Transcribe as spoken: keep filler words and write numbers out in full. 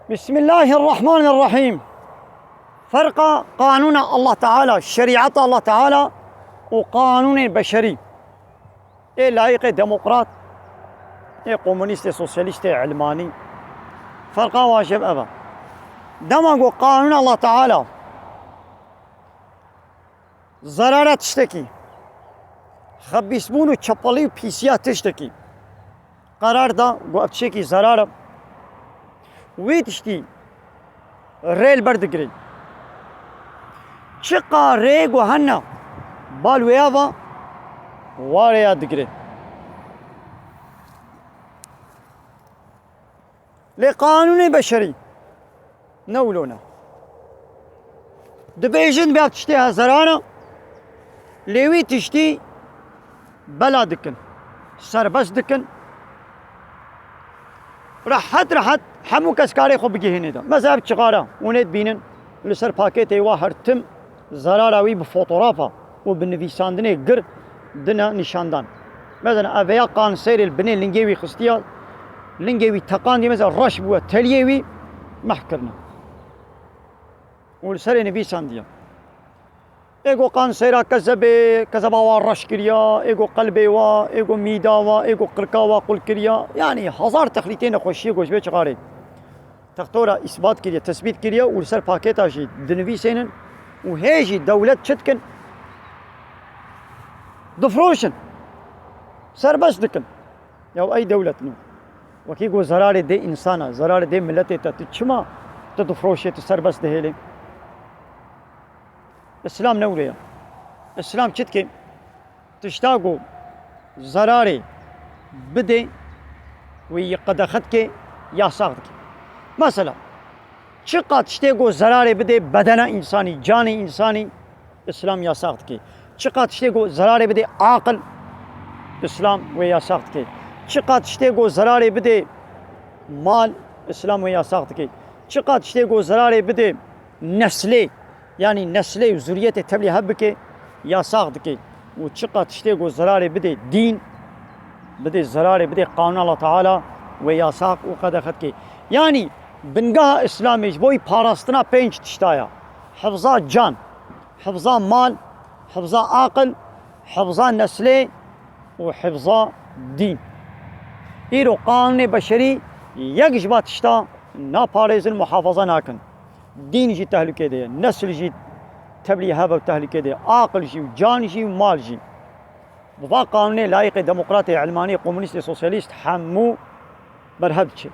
Bismillahirrahmanirrahîm. Ferqa qanûna Allah Teala, şerîeta Allah Teala û qanûnên beşerî. Ê layîqê demokrat, ê komunîst, ê sosyalîst, ê ilmanî. Ferqa wan ji hev ev e. Dema ku qanûna Allah Teala zerara tiştekî, xebîsbûn û çepelî û pîsiya tiştekî qerar da ku ev tiştekî zerar e, wî tiştî rê li ber digirê. Çiqa rê ku hene bal wêya va, wa rêya digirê. Lê qanûnê beşerî ne wilo ne. Dibêjin vê tiştê hezarana, lê wî tiştî bela dikin, serbest dikin. Rehet rehet hemû kes karê xwe bigihînê de. Mesela ev çixara, hûn ê dibînin, li ser pakêtê wa her tim zerara wî bi fotografa û bi nivîsandinê gir dine nîşandan. Mesela ev veya kanserê li binê lingê wî xistiya, lingê wî teqandiye, mesela reş bûye, teliyê wî mehk kirine. Û li serê nivîsandiye. Ê ku kansera kezebê, kezeba wa reş kiriya, ê ku qelbê wa, ê ku mîda wa, ê ku qirka wa qul kiriya. Yanî hezar texlîtê nexweşiyê ku ji vê çixarê textora îsbat kiriye, tesbît kiriye û li ser pakêta jî dinivîsênin û hê jî dewlet çi dikin? Difroşin. Serbest dikin. Ya ey dewlet nû. Wekî ku zerarê dê însana, zerarê dê miletê te, tu çima tu difroşê, tu serbest dihêlê? Îslam ne wile ye. Îslam çi dike? Tişta ku zerarê bidê, wê yî qedexe dike, yasax dike. Mesela, çiqa tiştê ku zerarê bidê bedena însanî, canê însanî, Îslam yasax dike. Çiqa tiştê ku zerarê bidê aqil, Îslam wê yasax dike. Çiqa tiştê ku zerarê bidê mal, Îslam wê yasax dike. Çiqa tiştê ku zerarê bidê neslê, yanî neslê û zuriyetê tevlî hev bike, yasax dike. Û çiqa tiştê ku zerarê bidê dîn, bidê zerarê, bidê qanûna Allah Teala, wê yasax û qedexe dike. Yanî bingeha Îslamê ji bo parastina pênc tişta ye. Hifza can, hifza mal, hifza aqil, hifza neslê û hifza dîn. Îro qanûnê beşerî yek ji va tişta naparêzin, muhafaza nakin. Dîn jî tehlûkê de ye, nesil jî tevlî hev e û tehlûkê de ye, aqil jî û can jî û mal jî. Bi va qanûnê layîqê demokratê, ilmanî, komunîstê, sosyalîst hemû berhev diçe.